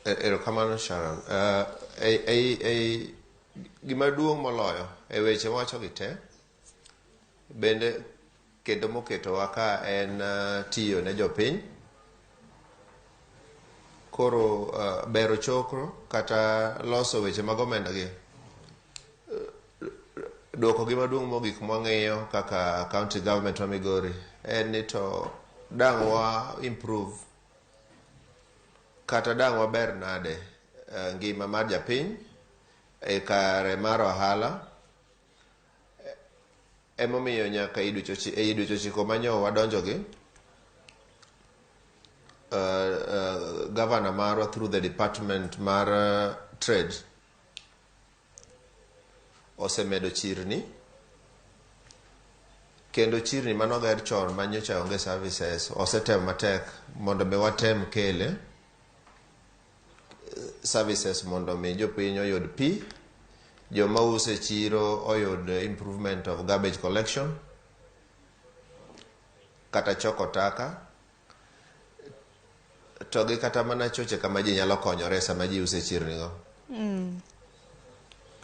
Erokamano Sharon. Gima duong' moloyo e weche mawacho gi te bende kendo moketowa ka en tiyo ne jopiny. Koro bero chokro kata loso weche mag omenda gi duoko gi maduong' mogik mwang'iyo kaka county government ma Migori en ni to dang' wa improve kata dang' waber nade ngima mar japiny e kare mar ohala. Emomiyo nyaka e dweche 9 manyo wadonjo gi governor marwa through the department mar trade osemedo chirni, kendo chirni manoger chon manyocha onge services osetemo matek mondo mi watem kele services mondo mi jopiny oyud pi, joma uso e chiro oyud improvement of garbage collection kata choko taka, to gi kata mana choche kama ji nyalo konyore sama ji uso e chirni go.